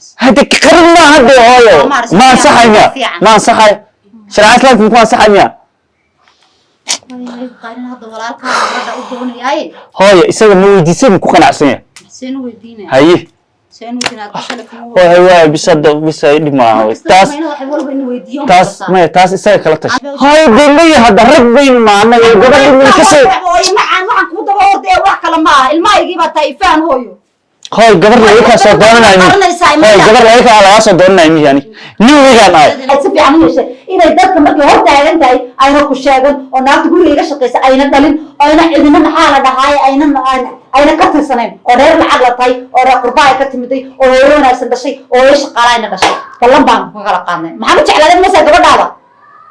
Hadda qarin maaha hadde hooyo. Ma ansaxay miya? Ma ansaxay? Shareeca islaamka muku ansaxay miya? Qarin hadda walaalkaa gabadha u doonayaaye. Hooyo, isaga ma weydiisay? Ma ku qanacsan yahay? Seen u weydiinaya? Haye. Seen u weydiinaya? Aad shalay kuma Waay waay, bisa hadda bisa dhib maaha wey. Taas wax walba in weydiiyo. Taas maya, taas isaga kala tashi hooyo. Dee maya, hadda rag baynu maanay oo gabadha inay ka soo Hooyo macaan, waxaan kuu daba ordaya wax kale ma aha, ilmahaygii baa tahay, ifaan hooyo. Hooy, gabar laga kaa soo doonanayo mi? Qaranaysaa. Hooy, gabar laga kaa lagaa soo doonanayo mihi? Ani nin wegaan ahay. Ay si fiican u yeeshay inay dadka markay hor taagan tahay ayna ku sheegan oo naagta guriga iga shaqaysa ayna dhalin oo ayna cidina, maxaa la dhahaaye, ayna ka tirsanayn oo reer lacag la tahay oo reer qurba ay ka timiday oo hooyo wanaagsan dhashay oo hooyo shaqaala ayna dhashay. Ballan baan ku kala qaadnay. Maxaa u jeclaaday masa gabadhaada?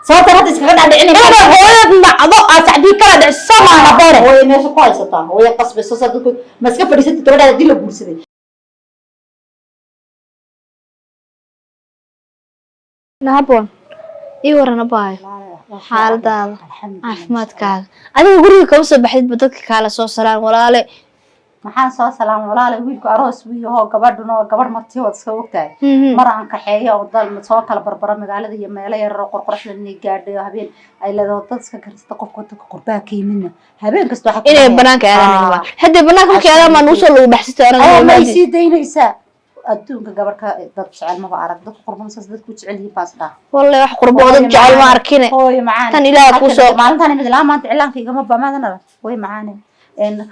Sababtan hadda iskaga dhaadhicinay Inaad hooyad nacdo aad sacdii kala dhiciso maaha, Boore. Hooyo meesha ku haysataa, hooyo qasbayso saa dadku ma iska fadhiisatid gabadhaada haddii la guursaday. Nahaboon, ii waran abaayo, xaaladaada, caafimaadkaaga? Adiga guriga kama soo baxdidba, dadka kaala soo salaan walaale. Maxaan soo salaam walaale? Wiilku aroos wiyaho, gabadhuna waa gabadh marti, waad iska ogtahay. Mar aan kaxeeyo oo dal soo kala barbaro magaalada iyo meelo yarar oo qorqoraxda inay gaadho habeen ay leedaho dad iska karsata. Qofka dadka qurbaa ka yimidna habeen kasta waxaa ku inay dhahaya, banaanka aadaan "Ah, haddii banaanka markay aadaan maa nugu soo lagu baxsatay ayaa anaga. ma ay sii daynaysaa adduunka? Gabarh ka dad jecel maba arag, dadku qurban saas dadku jecel yihiin baas dhaa. Wallahi wax qurbo oo dad jecel ma arkine. Hooyo macaan. Tan Ilaaha kuu soo- Maalintan imid ilaa maanta cilaanka igama bamaadan arag. Hooyo macaane,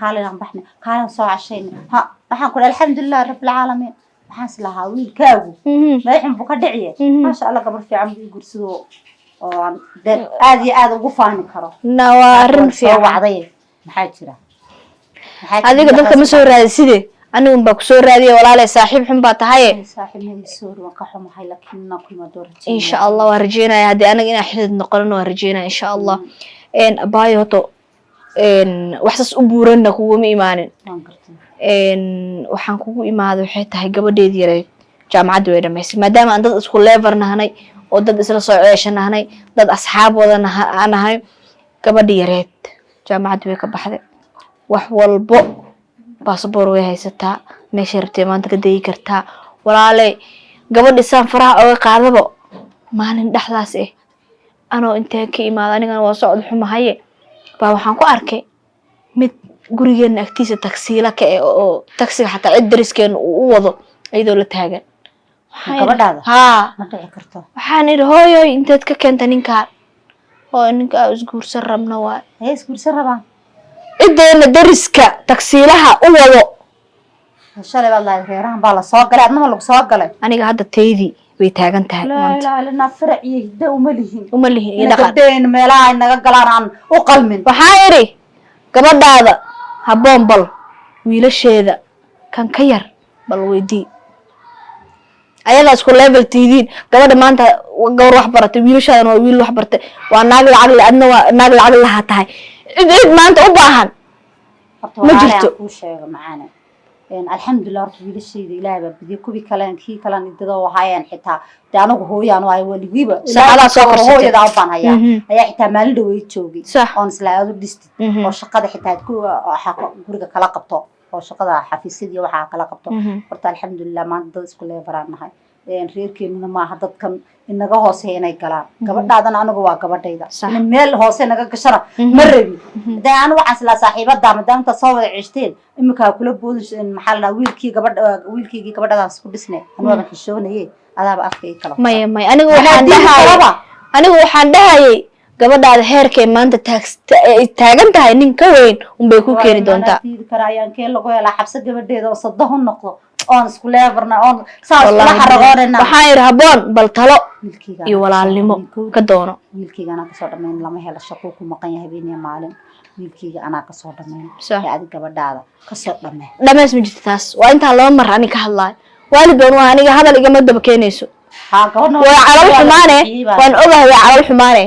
kaalin aan baxnay, kaalin soo cashayna. Ha, waxaan ku dhahay alxamdulilah rabbilcaalamiin. Waxaan is lahaa wiilkaagu madaxun buu ka dhiciye. Maasha Allah, gabar fiican buu ii gursado oo aan dee aad iyo aad ugu faani karo. Na waa arrin Soo fiican. wacday, maxaa jira? Maxaa jira? Adiga dadka ma soo raadiside, anigun baa kusoo raadiya walaale, saaxiib xun baa tahaye. Saaxiibnadii soor, waan ka xumahay, laakiin inaan ku imaado rajaynaya. Insha Allah waan rajeynaya, haddii anaga inaan xidid noqonin waan rajeynaya insha Allah. Abaayo, hoto wax saas u buuranna kuguma imaanin. Waan gartay. Waxaan kugu imaaday waxay tahay gabadheedii yareyd jaamacadda way dhamaysay, maadaama aan dad isku level nahnay oo dad isla soo ceesha nahnay, dad asxaab wada nahay. Gabadhi yareed jaamacadda way ka baxday, wax walbo basaboor way haysataa, meeshay rabtay maanta ka degi kartaa. Walaaley, gabadhi saan faraha oga qaadabo maalin dhexdaas anoo inteen ka imaado, anigana waa socod xumahaye, baa waxaan ku arkay mid gurigeena agtiisa tagsiila ka eh oo tagsiga xataa cid dariskeena uu u wado iyadoo la taagan. Gabadhaada? Haa. Ma dhici karto. Waxaan idhi, hooyoy, inteed ka keenta ninkaan? Hooyo, ninka aa isguursan rabna waay. Ayay isguursan rabaan? Cideena dariska tagsiilaha u wado. Shalay baad lahayd reerahan baa la soo galay, adnama lagu soo galay. Aniga hadda taydii way taagan tahay Laa maanta. ilaaha illallah, farac iyo hiddo uma lihin. Uma lihin iyo ina dhaqan. Gabdheen meelaha ay naga galaan aan u qalmin. Waxaa idhi, gabadhaada habboon bal wiilasheeda kan ka yar bal weydii, ayadaa isku level tiidiin. Gabadha maanta gabar wax baratay, wiilashaadana waa wiil wax bartay, waa naag lacag le, adna waa naag lacag laha tahay. Cid cid maanta u baahan Horta ma walaalahay, jirto. Aan kuu sheego macaane. Alxamdulilah, horta wiilashayda Ilaahay baa badiyay. Kuwii kale, kii kalena idada ahaayeen xitaa dee anagu hooyaan waayo weligiiba. Saacadaha soo korsatay. Hooyadaa baan hayaa. Ayaa xitaa maalin dhaweyd joogay oon isla aad u dhistid oo shaqada xitaa aad ku guriga kala qabto oo shaqada xafiisyadii waxaa kala qabto. Horta alxamdulilah, maanta dad isku leebaraan nahay. Reerkeenuna maaha dadkan inaga hooseeya inay galaan. Gabadhaadana anigu waa gabadhayda. In meel hoose naga gashana ma rabi. Dee anigu waxaan islaa saaxiibada, maadaama intaad soo wada ceshteen iminkaa kula boodin, maxaa la dhahaa, wiilkii gabadha, wiilkaygii gabadhadaan isku dhisne, anu waaban xishoonaye, adaaba afka ii kala. Maya maya, anigu Anaa waxaan diidi dhahayay karaba. Anigu waxaan dhahayay gabadhaada heerkay maanta ay taagan tahay nin ka weyn unbay ku keeni doontaa. Diidi kara ayaan kee lagu helaa xabsa gabadheeda oo sadahu noqdo oon isku leebarna oon saas kula Wallaahi xaragoonayna. Waxaan idhi, habboon bal talo Wiilkayga iyo anaa kasoo walaalnimo dhamayn, ka doono. Wiilkayga anaa kasoo dhamayn, lama helo, shaquu ku maqan yahay habeen iyo maalin. Wiilkayga anaa kasoo dhamayn. Ee adig gabadhaada kasoo dhameen. Dhamays ma jirto, taas waa intaan laba mar ani ka hadlaayo. Waalid baan waa aniga, hadal igama daba keenayso. Haa, gabadhna waa calal xumaane, waan ogahay, waa calal xumaane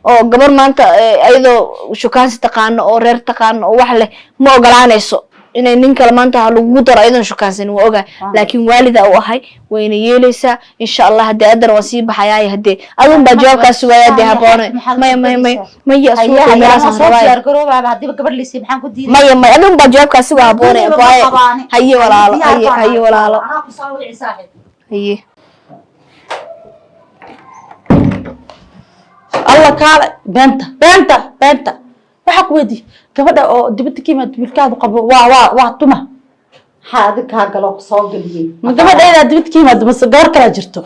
oo gabar maanta ayadoo shukaansi taqaano oo reer taqaano oo wax leh ma ogolaanayso inay nin kale maanta ha lagugu daro ayadoon shukaansanin, waa ogahay. Laakiin waalida u ahay, wayna yeelaysaa insha Allah. Haddee addana waan sii baxayaay, haddee adun baa jawaabkaas sugaaya dee habboone. Maya maya maya maya, suuqa meelahaas soo rabaaye. diyaar garoobaaba haddiiba gabadh liisay, maxaan ku diiday? Maya maya, adun baa jawaabkaas sugaa habboone. Diidayba ma waaye qabaani. haye walaalo. Diyaar Haye baan haye ahay. walaalo. Anaa ku soo wici saaxiib. Haye. Alla kaale, beenta, beenta, beenta. Waxaa ku weydiiy gabadha oo dibadda ka yimaad wiilkaadu qabo waa tuma? Maxaa adig kaa galo ku soo geliyey? Ma gabadhaydaa dibadda ka yimaado mase gabar kalaa jirto?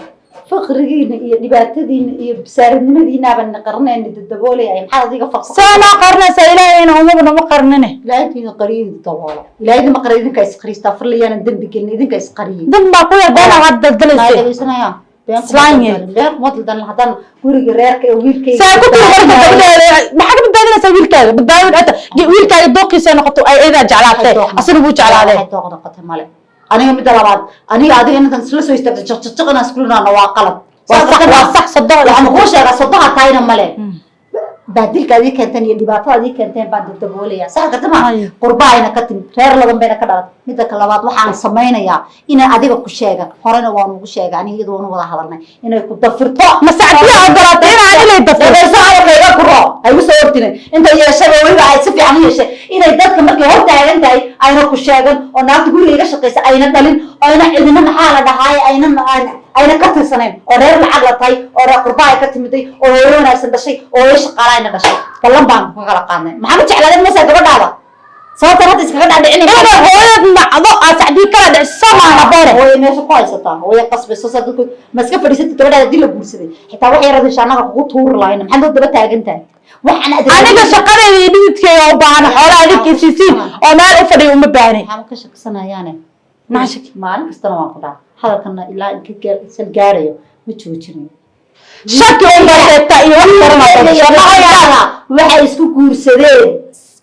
Faqrigiina iyo dhibaatadiina iyo bisaaradnimadiinaaba na qarinayna dadaboolaya. Maxaad adiga faqfaq? See noo qarinaysaa? Ilaahayna umaba nama qarinine. Ilaahay idin qariyo, idin daboola. Ilaahay idin ma qariyo, idinka isqarista farlayaanan dembi gelin, idinka isqariyey. Dan baa ku yar beena waxaad daldalaysay. Dhegeysanaya. Islaan yahay. Been kuma daldalan haddaan guriga reerka ee wiilkayga. Saa ku tiri marka gabadheeda maxaa ka badbaadinaysaa wiilkaaga? Badbaadin hata wiilkaaga dooqiisa noqoto ay eedaa jeclaatee, asina wuu jeclaadee. Waxay dooq noqotay male. Aniga midda labaad, aniga adiga intaan isla soo istaagto jaqjaqjaq inaan isku linaano waa qalad. Waa sax, waa sax, sodoh. Waxaan kuu sheegaa sodoha tahayna male. Baadilka adii keenteen iyo dhibaatada adii keenteen baan dabdaboolaya, sax karta ma? Ay. Qurba ayna ka timid, reer ladan bayna ka dhalatay. Midda ka labaad, waxaan samaynayaa inay adiga ku sheegan. Horena waan ugu sheegay, aniga iyada waanu wada hadalnay inay ku dafirto. Ma sacdiya ogolaatay inaan inay dafiro? Dhageyso, hadalka iga kuro, ay igu soo hortinay inta yeeshaba weliba ay si fiican u yeeshay inay dadka markay hor taagan tahay ayna ku sheegan oo naagta guriga iga shaqaysa ayna dhalin oo ayna cidina maxaa la dhahaay ayna ka tirsanayn oo reer lacag la tahay oo reer qurba ay ka timiday oo hooyo wanaagsan dhashay oo hooyo shaqaala ayna dhashay. Ballan baan ku kala qaadnay. Maxaa ma jeclaadeen masa gabadhaada sababtan hadda iskaga dhaadhicin? Inay hooyad nacdo aa sacdiya kala dhiciso maaha boore. Hooyo meesha ku haysataa, hooyo qasbayso saa dadku ma iska fadhiisatid? Gabadhaada haddii la guursaday xitaa wax yar adisha annaga kugu tuuri lahayna, maxaad loo daba taagan tahay? Waxaan Aniga shaqadayda iyo dhididkeyga u baahan, xoolaha adinka isiisiin oo meel u fadhiyo uma baahni. Maxaan ka shakisanayaane? Maxaa shaki? Maalin kastana waan ku dhaha, hadalkana ilaa inka sal gaarayo ma joojinayo. Shaki un baa sheegtaa iyo wax Wiilkayga waxay isku guursadeen.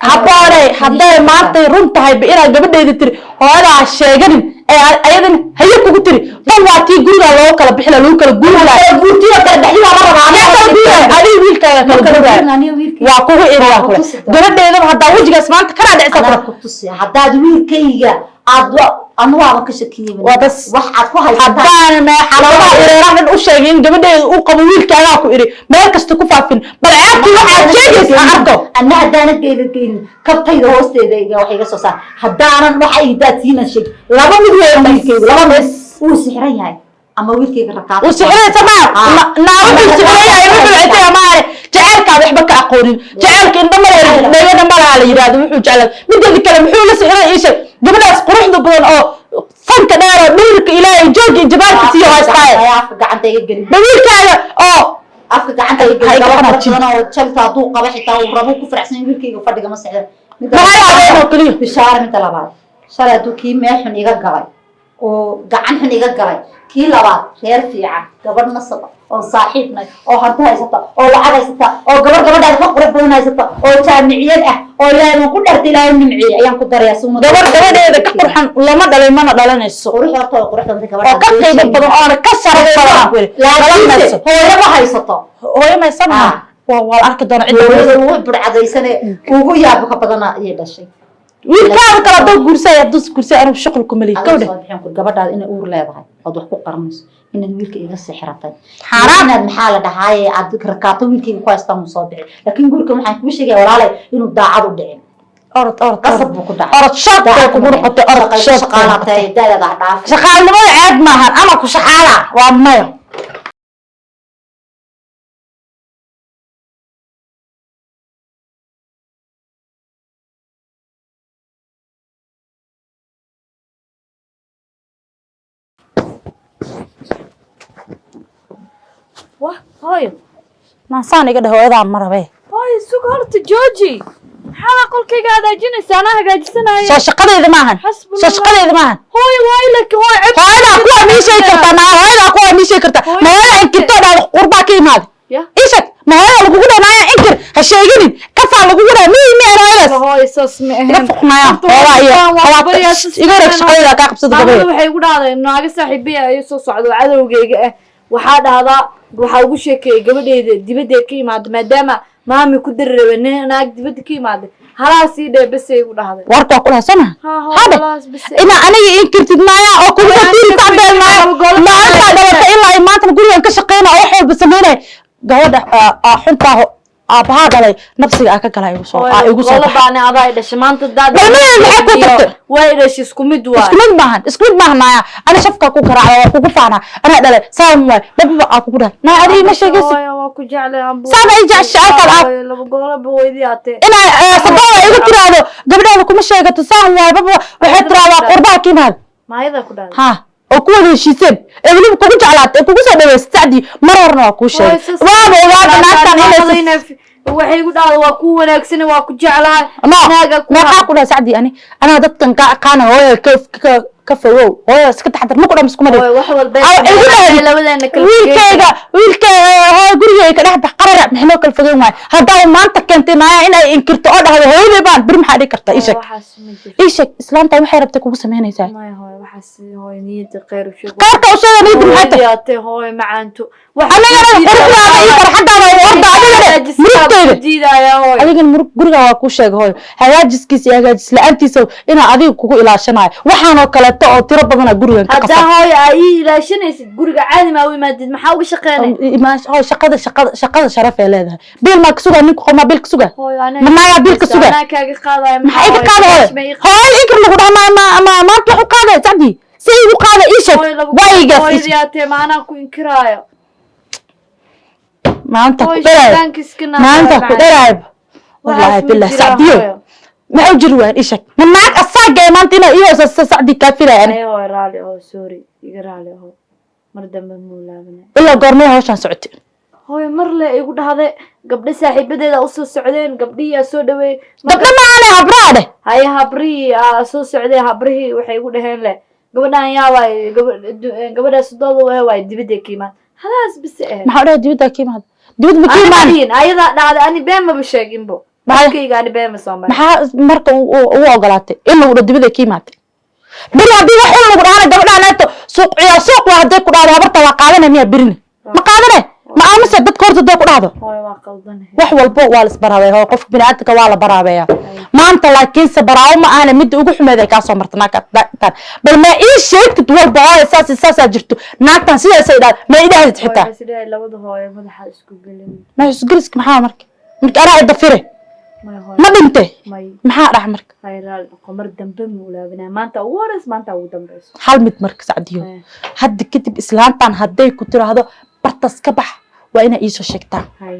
Haboone, hadday maantay run tahay ba inaad gabadhayda tiri hooyadaa sheeganin ee ayadan haye kugu tiri, tan waa tii gurigaa loogu kala bixila, lagu kala guuri lahaa. Guurtiyo kala baxdi waa la rabaa. Yaa kala guuraya? Adiga wiilkaaga kala guuraya. Aniga wiilkayga. Waa kugu iri, waa kule Waa ku tusi doonaa. Gabadheedaba haddaa wejigaas maanta kana dhicisa Anaa kule. ku tusi haddaad wiilkayga aad anu waaba ka shakiyey. Waa bas. Wax aad ku haysataa. Haddaan xaladaha ireeraha dhan u sheegay in gabadheeda uu qabo wiilkaagaa ku iri, meel kasta ku faafin, bal ceebtii waxaad sheegaysa aan arko. Anna haddaanad geyna geynin kabtayda hoosteeda iga wax iga soo saar. Haddaanan waxa idaadsiinan sheeg, laba mid weeyaan: wiilkayga laba mid wuu sixiran yahay ama wiilkayga rakaab. Uu sixiraysa ma naa? Wuxuu sixiran yahay, wuxuu citaya maale jaceylkaa waxba ka aqoonin. Jaceylka indho male, dhagana malaha la yidhaahdo. Wuxuu jeclaa mideeda kale muxuu la sixiray? Ii sheeg. Gabadhaas quruxda badan oo sanka dheer oo dhirirka Ilaahay jooga iyo jabaarka siiyo haystaaye. Afka gacanta iga gelin. Ba wiilkaaga oo Afka gacanta iga Ha gelin. iga Gabadh xanaajin. badan oo jalta hadduu qabo xitaa uu rabo ku faraxsan yahay, wiilkayga fadhiga ma sexda. Midda Maxay labaad- habeen oo keliya? Bishaare, midda labaad, shalay hadduu kii meel xun iga galay oo gacan xun iga galay, kii labaad reer fiican, gabadh nasab ah oo saaxiibnay oo hanti haysata oo lacag haysata oo gabadh gabadhaada ka qurux badan haysata oo jaamiciyad ah oo Ilaahay baan ku dhartay, Ilaahay nimciyey ayaan ku darayaa si ummadda. Gabadh gabadheeda ka qurxan lama dhalin mana dhalanayso. Qurux horta way qurux badantay gabadha. Oo ka qiimo badan oona ka sharaf badan aan ku yidhi laakiinse dhalanayso. Hooyo ma haysato. Hooyo maysan. Ah. Waa la arki doonaa cidda. Hooyada ugu burcadaysane ugu yaabka badana ayay dhashay. Wiilkaada kale hadduu guursay, hadduu guursay, anigu shuqul kuma lihi. Adiga Gabadha soo bixin kur gabadhaada inay uur leedahay ood wax ku qaranayso, inaad wiilka iga sixiratay. Xaaraan. Inaad maxaa la dhahaaye aad rakaato wiilkayga ku haystaan uu soo bixi. Laakiin guurkan waxaan kuu sheegaya walaalay inuu daacad u dhicin. Orod, orod. Qasab buu ku dhacay. Orod, shoog bay kugu noqotay. Orod, shoog. Shaqaalatay da'daada ha dhaaf. Shaqaalnimada ceeb maahan ama ku shaqaala waa maya. Wah, hooyo. Naasaan iga dheh, hooyadaa ma rabee. Hooyo, sug horta, jooji. Maxaa qolkayga hagaajinaysa? Anaa hagaajisanayo. Soo shaqadayda maahan. Xasbunallah. Soo shaqadayda maahan. Hooyo, waa ilaka hooyo ceb. Hooyadaa kuwa mii sheegi kartaa? Naa hooyadaa kuwa mii sheegi kartaa? Ma hooyadaa inkirto dhaa qurbaa ka imaaday? Ya. Ii sheeg, ma hooyadaa lagugu dhaha naaya inkir, ha sheeginin kafaa lagugu dhaha miyi miyan hooyadaas? Hooyo, saas ma Iga ahayn. fuqnaya Horta hoodaa iyo waa alaabta. baryaa, saas Iga wareeg. ma ahayn. Shaqadayda kaa qabsada. Maamada Gabadha waxay igu dhahday naaga saaxiibaya ayuu soo socdo cadowgayga ah. Waxaa dhahdaa waxaa ugu sheekeeyay gabadheyda dibadda ka imaada, maadaama maami ku dari rabay nin naag dibadda ka imaada, halaas ii dheh bes ay igu dhahday. Warka waa ku dhaha soo maha? Ha, hooyo, Hadhe. halaas bes. Ina aniga inkirtid maaya oo kugu Hooyo, tiiri aniga tacbeel maaya. golo- Maalintaa dhalatay ilaa ay maantana gurigan ka shaqeynaya oo wax walba sameynaya gabadha xuntaa. Aabbahaa dhalay nafsiga aa ka gala igu soo aa igu soo Wala baxa. baana adaa i dhashay maanta daad. Balmaya maxay ku tartay? Way dhashay, isku mid waay. Isku mid maahan, isku mid maahan. Naaya ana shafkaa ku garaacda, waa kugu faanaa, anaa dhalay saan waay bababa aa kugu dhahay. Naa adiga ima sheegaysid. Hooyo, waa ku jeclay ambu. Saaba i jeceshay, halkaad Hooyo, laba goolaba weydii atee. Inaa sababa igu tiraahdo gabdhaada kuma sheegato saan waay bababa, waxay tiraahdaa qurbaha ka imaada. Maayada ku dhahday? Ha, oo ku wada heshiiseen ee weliba kugu jeclaatay ee kugu soo dhaweysay. Sacdii mar horna waa kuu sheegay, waaba ogaada naagtan inay Waxay igu dhahday waa ku wanaagsan, waa ku jeclahay. No. Naaga ku Meeqaa ku dhahay Sacdii? Ani anaa dadkan ka aqaana. Hooyo, ka fogow, hooyo iska taxadar, ma ku dhamis kuma Hooyo, dhihin. wax walba Aw, igu dhahay labadeena kala. Wiilkayga, wiilkayga, hooyo, gurigayga ka dhex bax qarara. Maxay noo kala fogeyn waay? Haddaa maanta keentay naaya inay inkirto oo dhahdo hooyaday baan beri, maxaa dhihi kartaa? Ii sheeg. Waxaas ma jirto. Ii sheeg, islaantan waxay rabtay kugu samaynaysaa. Maya hooyo, waxaas hooyo niyada khayr u sheeg. Qaarka u sheega niyadda maxay tahay? Hooyo, hooyo macaanto. Anigana quruxdaada iyo farxadaada u orda, adigana murugteyda. Diidaya hooyo. Adigana murug guriga waa kuu sheegay hooyo, hagaajiskiisa iyo hagaajis la-aantiisa inaa adiga kugu ilaashanayo. Waxaanoo kaleeto oo tiro badana gurigan ka Haddaa qasan. Hooyo, aa ii ilaashanaysid guriga caadi maa u imaadid, maxaa uga shaqeynay? Hooyo, shaqada sharaf ay leedahay. Biil maa ka sugaa ninka qomaa? Biil ka sugaa? Hooyo, anaa Ma naagaa biil ka sugaa? Anaa kaaga qaadaya. Maxay ka qaada hooyo? Hooyo, inkir lagu dhaha ma maanta wax u qaaday Sacdii si igu qaada? Ii sheeg waayigaas, ii sheeg. Hooyadii atee, ma anaa ku inkiraayo? Maanta ku Hooyo, dharaayo. shaydaanka iska naar. Maanta ku dharaayo, wallaahi billah. Sacdiyo maxay u jiri waayeen? Ii sheeg, ma naag asaagee maanta inaa ii hooseysa Sacdii kaa filaya ani? Ay hooyo, raali oo sorry, iga raali oo mar dambe muu laabanay. Ilaa goormee hawshaan socotay? Hooyo, mar le igu dhahday gabdho saaxiibadeeda usoo socdeen, gabdhihii aa soo dhaweeyey. Gabdho maane, habraa dheh. Haye, habrihii aa soo socdeen, habrihii waxay igu dhaheen leh gabadhaan yaa waay, gabadhaas dooda waay waay, dibadday ka imaan halaas bise ahayd. Maxaa dhahay dibaddaa ka imaada? Dibad ma ka Ani imaan. Dhihin ayadaa dhahday, ani been maba sheeginbo. Afkayga ani been ma soo marin. Maxaa marka ugu ogolaatay in lagu dhaho dibadda ka imaatay? Beri haddii wax un lagu dhahana gabadhaan eeto suuq ciyaar suuq waa hadday ku dhahdo habarta waa qaadanay miya? Berina ma qaadanay, ma aamusa dadka horta hadday ku dhahdo? Hooyo, waa qaldanahay. Wax walbo waa la isbaraabeeya hooyo, qofka bini'aadamka waa la baraabeeyaa. Maanta laakiinse baraawo ma ahane, midda ugu xumeed ay kaa soo marta naagtan. Bal ma ii sheegtid walba hooyo, saas iyo saasaa jirto, naagtan sidaasay dhahda, ma ii dhahdid xitaa? Hooyo, sidee labada hooyo madaxa isku gelin. Ma isgeliska maxaa marka anaa idafire? May hooyo. Ma dhinte? May. Maxaa dhax marka? Hay, raali noqo, mar dambe ma ulaabinaa. Maanta ugu horeysa, maanta ugu dambeyso. Hal mid marka Sacdiyo, hadda kadib islaantan hadday ku tiraahdo bartas ka bax, waa inaa iisoo sheegtaa. Hay.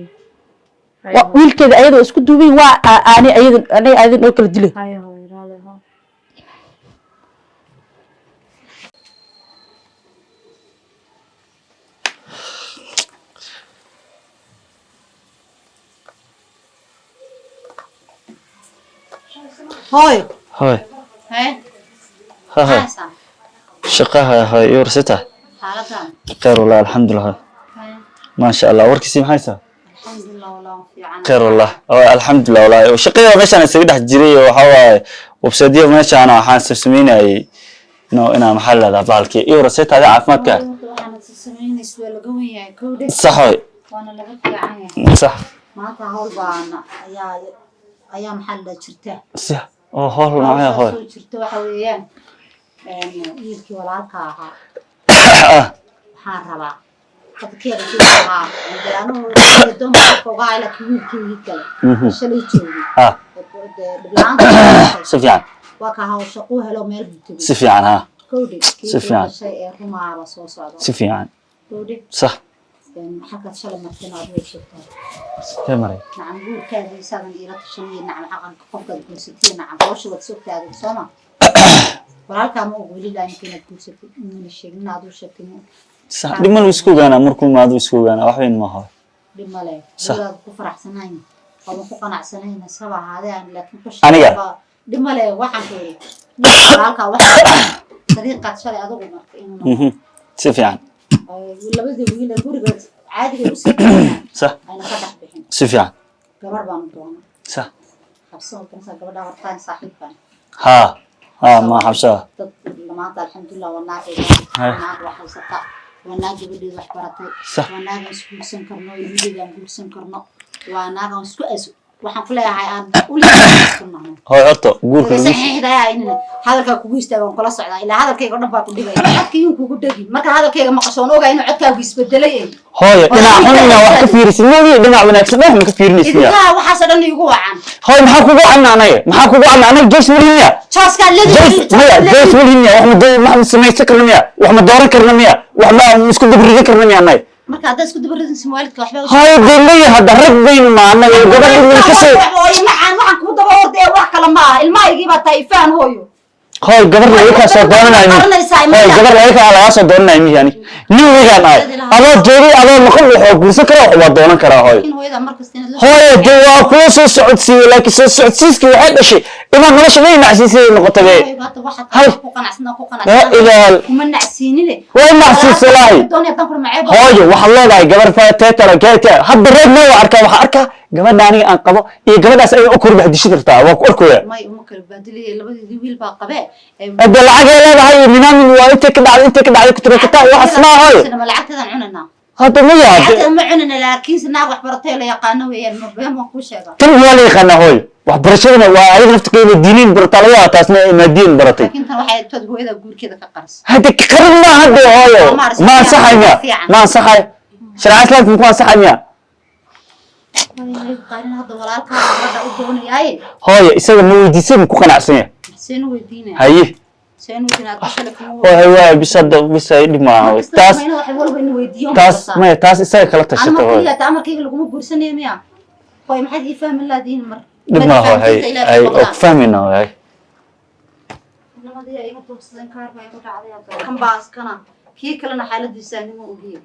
Waa wiilkeeda ayadoo isku duubayn, waa aani ayadan aniga ayadan oo kala dilay. Hay hooyo, raali hoo. Hooyo. Hoy. Hee. Ha ha. Maxaa? Shaqaha hoy yorsita. Xaaladan? Khayr wallah, alxamdulillah. Maasha Allah, warkiisii maxay saa? Alxamdulilah walaa, fiican. Khayr wallah. Oo alxamdulillah wallah. Shaqada meeshaan isaga dhex jiray oo waxa waaye website meeshaan waxaan sameynayay no inaan maxaa la dhahdaa bahalkii iyo rasaytaada caafimaadka. Waxaana samaynaysa waa laga wen yahay kowdhe. Sax hoy. Waana laga fiican yahay. Sax. Maanta hawl baana ayaa maxaa la dhaha jirta. Sax oo howl noocee hoy? Soo jirta waxa weeyaan wiilkii walaalka ahaa waxaan rabaa dadkeeda ku ahaa anugu laakiin wiilkeygii kale shalay joogay dhibla-aanta Si fiican. Waa ka hawl shaquu helo, meel buu tegey. Si fiican ha. Kowdhe. Si fiican. Shay ee rumaaba soo socda. Si fiican. Kowdhe. Sax. Xaggaad shalay martina aad way sheegtaa. Sidee maray? Nacam, guurkaada isaadan iila tashanaya, nacam, aqalka qofkaad guursatay, nacam, hawsha waad sogtaagay sooma? Walaalkaa ma og weli laa inta inaad guursatay, inuuna sheegin inaad u sheegtay ma og. Sax, dhib ma lagu isku ogaanaa, markuu imaado isku ogaanaa, wax weyn maaha. Dhib male. Sax. Wadaad ku faraxsanayn oodan ku qanacsanayna saba ahaadee aan laakiin ku Aniga? Dhib male, waxaan ku yidhi walaalkaa waxa dariiqaad shalay adigu martay inuu Si fiican. Labadii wiil ee guriga caadiga usii jiraan Sax. ayna ka dhex bixin. Si fiican. Gabar baan u doonay. Sax. Xabsan kansa gabadha hortaan saaxiibkan. Ha ha, ma xabsaa. Dad maanta alxamdulilah waa naag Hay. naag wax haysata, waa naag gabadheeda wax baratay. Sax. Waa naag aan isguursan karno, ilmaheeda aan guursan karno, waa naag aan isku as Waxaan ku leeyahay aan uliisku nahay. Hooy, horta guurka lagu Saxiixdayaa in hadalkaa kugu istaago, waan kula socdaa ilaa hadalkayga o dhan baa ku dhigaya, codkaygun kugu dhegi. Marka hadalkayga maqashoon, ogaa inuu codkaagu isbedelay eh. Hooyo, dhinac xun inaa wax ka fiirisid moogi, dhinac wanaagsan dhex ma ka fiirinaysid miya? Idinkaha waxaasoo dhan iigu wacan. Hooyo, maxaa kugu wacna anaga? Maxaa kugu wacna anaga? Joyce welihinya. Jooskaad. Joyce maya, Joyce welihinya. Wax ma wax ma samaysan karna miya? Wax ma dooran karna miya? Wax ma isku dabrigan karna miya anaga? Marka haddaad isku dabaridinsin waalidka waxba Hooyo, dee maya, hadda rag baynu ma anaga gabadh ilmi ka soo Hooyo macaan, waxaan kuu daba ordaya wax kale ma aha, ilmahaygii baa tahay, ifaan hooyo. Hooy, gabar laga kaa soo doonanayo? Qaranaysaa. Hooy, gabar laga kaa lagaa soo doonanayo mihi? Ani nin wegaan ahay, adoo joogay, adoo maqan, wuxuu guursan karaa, wax waa doonan karaa, hooyo. In hooyada markasta inaad la Hooyo, dee waa kuu soo socodsiiyey, laakiin soo socodsiiskii waxay dhashay inaad nolosha la nacsiisay noqotay be. Hooyo, hadda waxaad Hay. ku qanacsan ku Laa qanacsan. Ilaaha. Kuma nacsiinine. Way nacsiisay, wallaahi. Doonaya tan kuna maceeb. Hooyo, waxaad leedahay gabar fateetara keeta hadda reer ma waa arkaa, waxaa arkaa gabadha aniga aan qabo iyo gabadhaas ayay u korbahdishin kartaa, waa ku arkooya. May, uma kala baadilaya, labadeedii wiil baa qabee. Hadda lacag ay leedahay iyo minaamin waa intay ka dhacday, intay ka dhacday ku tirataa, waxaas maa, hooyo. Ma lacagteedan cunanaa? Hadda maya hadda. Lacagteeda ma cunana, laakiinse naag wax baratay la yaqaano weeyaan, ma been baan kuu sheegaa? Tan waa la yaqaanaa, hooyo, waxbarashadana waa ayada naftigeeda diiniin barataa laga yaabaa, taasna maadiin baratay. Laakiin tan waxay tood hooyada guurkeeda ka qaris. Hadda qarin ma hadda, hooyo, ma ansaxay miya? Ma ansaxay? Sharca islaamka muku ansaxay miya? Qaarin hadda walaalkaa gabadha u doonayaaye. Hooyo, isaga ma weydiisay? Ma ku qanacsan yahay? Seen u weydiinaya? Haye. Seen u weydiinaya? Hadda shalay kuma Hooyo, waay, bis hadda bis ay dhib maaha taas. Wax walba in weydiiyo. Taas maya, taas isaga kala tashata, hooyo. Amarkayga amarkayga laguma guursanaya miya? Hooyo, maxaad ii fahmi laadiin mar? Dhib maaha, hay hay, oo ku fahmayna, hooyo, hay. Namadii iga duubsadeen, kaar baa igu dhacday. Kan baa iskana kii kalena xaaladiisa anima ogiye.